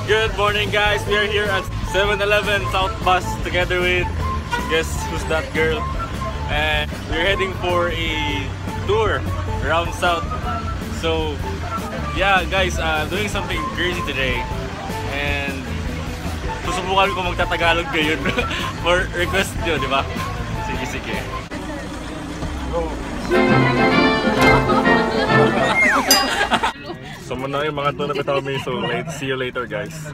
Good morning, guys! We are here at 7-Eleven South Bus together with, guess who's that girl? And we're heading for a tour around South. So, yeah guys, doing something crazy today. And susubukan ko magtatagalog ngayon for request nyo, di ba? Sige, sige. Go! So muna yung mga tuna bitaw mi, so let's see you later, guys.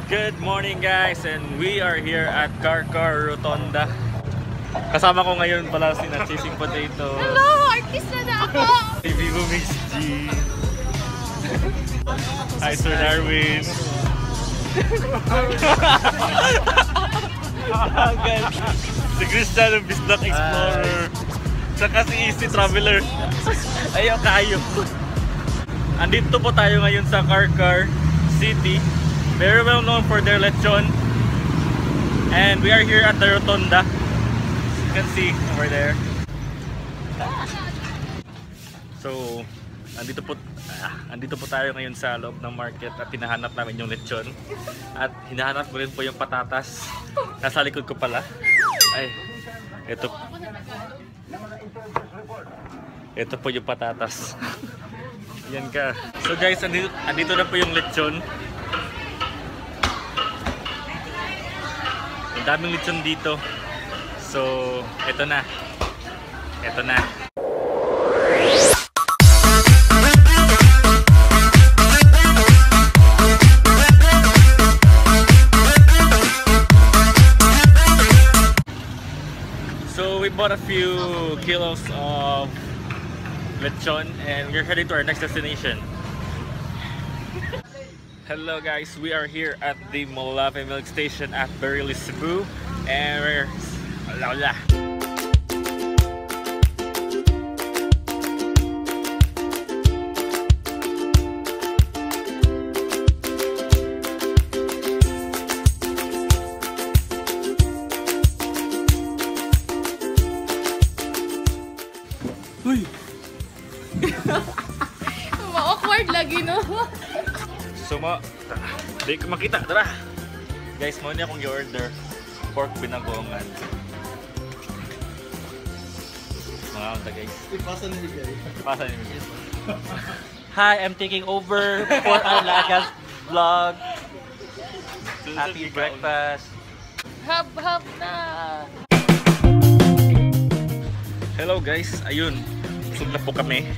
Good morning, guys, and we are here at Carcar Rotonda. Kasama ko ngayon pala si na Chasing Potatoes. Hello! Artista na ako! Si Vivo Mix G. Hi, Sir Darwin. Guys, si Christian ng Bisdak Explorer. Tsaka si Easy Traveler. Ayaw kayo. Andito po tayo ngayon sa Carcar City. Very well known for their lechon. And we are here at the Rotonda. You can see over there. So, andito po tayo ngayon sa loob ng market at hinahanap namin yung lechon. At hinahanap ko rin po yung patatas. Nasa likod ko pala. Ay, ito. Ito po yung patatas. Yan ka. So guys, andito na po yung lechon. Ang daming lechon dito. So, ito na. Ito na. So, we bought a few kilos of lechon and we're heading to our next destination. Hello guys, we are here at the Molave Milk Station at Barili, Cebu, and we're hola. Uy! Ma-awkward lagi, no? So, di ko makita. Tara! Guys, mo niya akong i-order pork binagoongan. Mga unta, guys. Ipasa ni Miguel. Ipasa ni Miguel. Hi, I'm taking over for Alaga's vlog. Happy breakfast. Hab-hab na! Hello guys, ayun. Busog na po kami.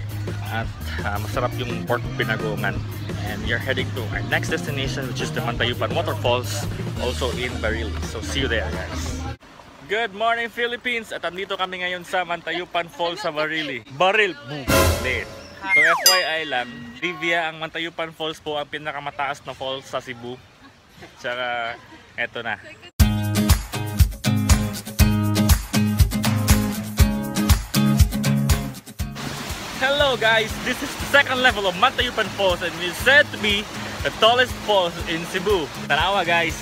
At masarap yung pork binagoongan. And we are heading to our next destination, which is the Mantayupan Waterfalls, also in Barili. So see you there, guys. Good morning, Philippines! At andito kami ngayon sa Mantayupan Falls sa Barili. Baril! Boom! So FYI lang, trivia, ang Mantayupan Falls po ang pinakamataas na falls sa Cebu. Tsaka, eto na. Hello guys, this is the second level of Mantayupan Falls and it's said to be the tallest falls in Cebu. Tanawa guys!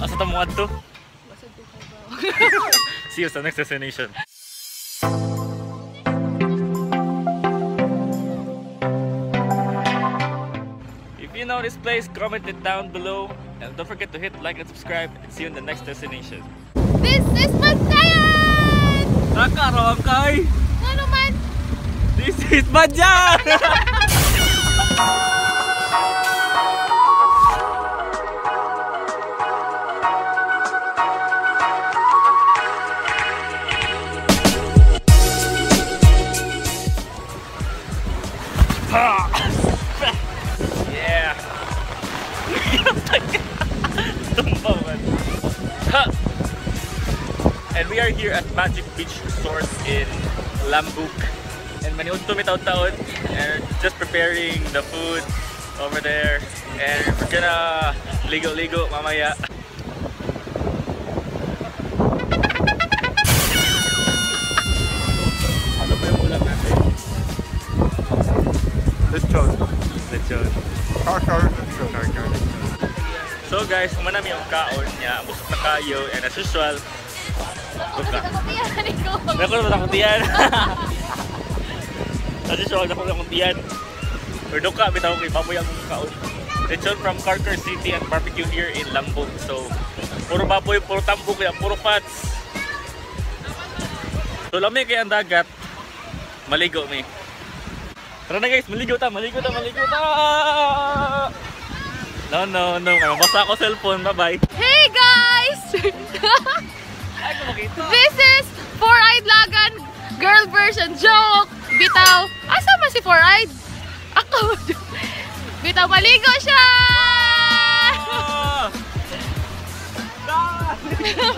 Asa ta mo adto? See you sa next destination. If you know this place, comment it down below and don't forget to hit like and subscribe, and see you in the next destination. This is Bantayan! Nakaroon kay! Ano man? This is Bantayan! Yeah! And we are here at Magic Beach Resort in Lambuk. And maniud to mi taon-taon, and just preparing the food over there. And we're gonna ligo-ligo mamaya. Ano ba yung ulam natin? Lechon. Lechon. Carcar lechon. So guys, manami ang kaon niya. Busog na kayo and as usual, Kasi nakutiyan ikaw. Dako na akong tiyan. As usual, dako na akong tiyan. Pero duka, bitaw kay baboy ang kaon. Lechon from Carcar City and barbecue here in Lambog. So, puro baboy, puro tambok, kaya puro fats. So, lami kay ang dagat. Maligo mi. Tara na guys, maligo ta, maligo ta, maligo ta! No, no, no. Mabasa ako cellphone. Bye-bye. Hey guys! This is Four-Eyed Lagan girl version joke. Bitaw. Asa man si Four-Eyed? Ako. Bitaw, maligo siya!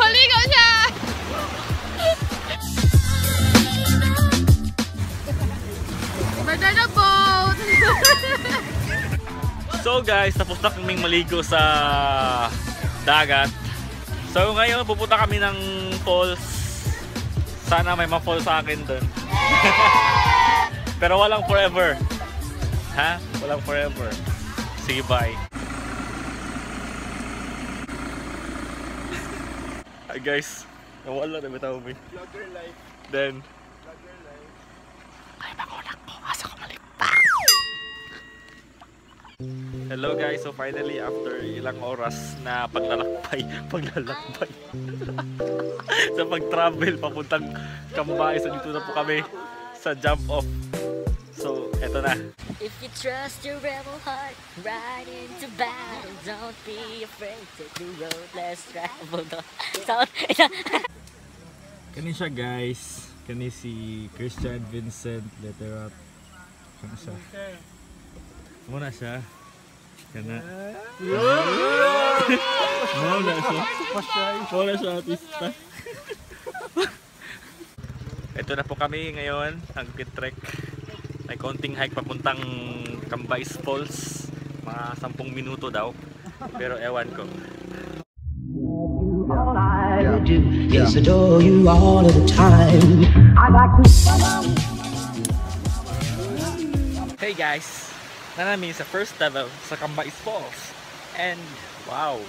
Maligo siya! Banana boat! So guys, tapos na kaming maligo sa dagat. So ngayon, pupunta kami ng falls. Sana may ma-fall sa akin dun. Pero walang forever. Ha? Walang forever. Sige, bye. Hi guys, nawala na bitaw mi. Vlogger life. Then, Vlogger life. ay, magulang ko. Asa ko maligta. Hello guys, so finally after ilang oras na paglalakbay sa pag-travel papuntang Cambay, so dito na po kami sa jump off. So, eto na. If you trust your rebel heart, ride into battle. Don't be afraid, take the road less traveled. Kani siya guys. Kani si Christian Vincent Leterat. Kani siya. Muna siya. Kana. Muna siya. Muna siya artista. Ito na po kami ngayon. Ang trek. May konting hike papuntang Cambais Falls. Mga 10 minuto daw. Pero ewan ko. All I do is adore you all of the time. I like to. Hey guys! Nanami sa first level sa Cambais Falls. And wow!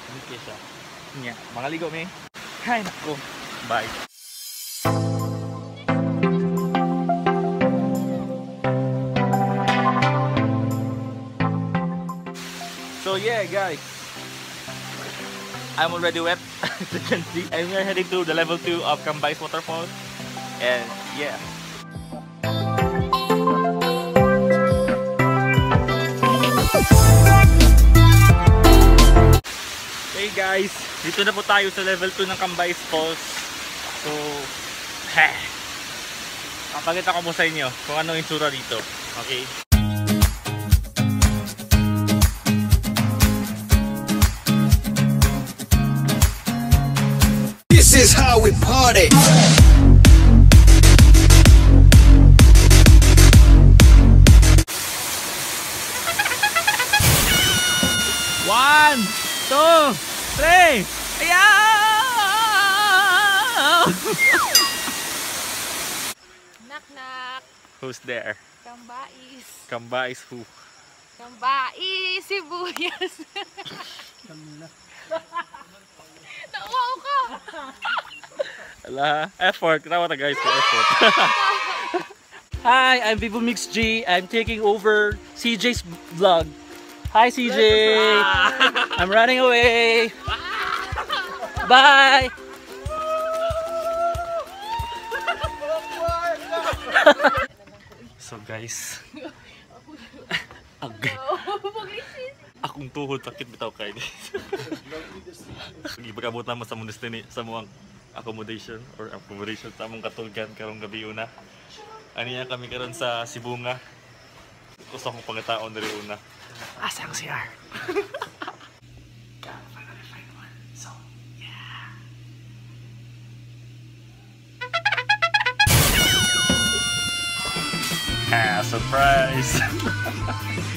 Hindi siya. Nya, mga ligo mi. Hay nako. Bye. So yeah guys, I'm already wet, as you can see, and we're heading to the level 2 of Cambais Waterfall. And yeah. Hey guys, dito na po tayo sa level 2 ng Cambais Falls. So, heh. Papakita ko po sa inyo kung ano yung itsura dito. Okay? This is how we party. One, two, three. Ayaw! Knock knock. Who's there? Kambais. Kambais who? Kambais, sibuyas. Nauwaw ka. Ala, effort. Tawa ta guys, effort. Hi, I'm Vivo Mix G. I'm taking over CJ's vlog. Hi CJ! I'm running away! Bye! So guys, akong tuhod sakit bitaw kay. Gipag-abot na mo sa mong destiny, sa mong accommodation or accommodation sa among katulgan karong gabi una. Aniya kami karon sa Sibonga. Gusto akong pangitaon diri una. Asa ang CR? Finally find one. So, yeah. Ah, surprise!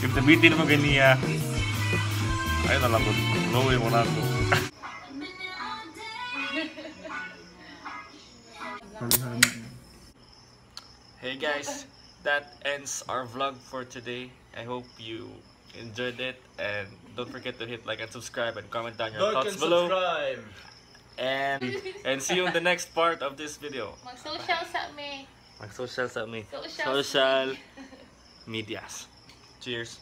If nabitin mo ganiya, ay na lang ko. Lowe mo na ako. Hey guys, that ends our vlog for today. I hope you enjoyed it, and don't forget to hit like and subscribe and comment down your Like thoughts and below. Subscribe. And see you in the next part of this video. Mag-social sa me. Mag-social sa me. Social. Social medias. Cheers.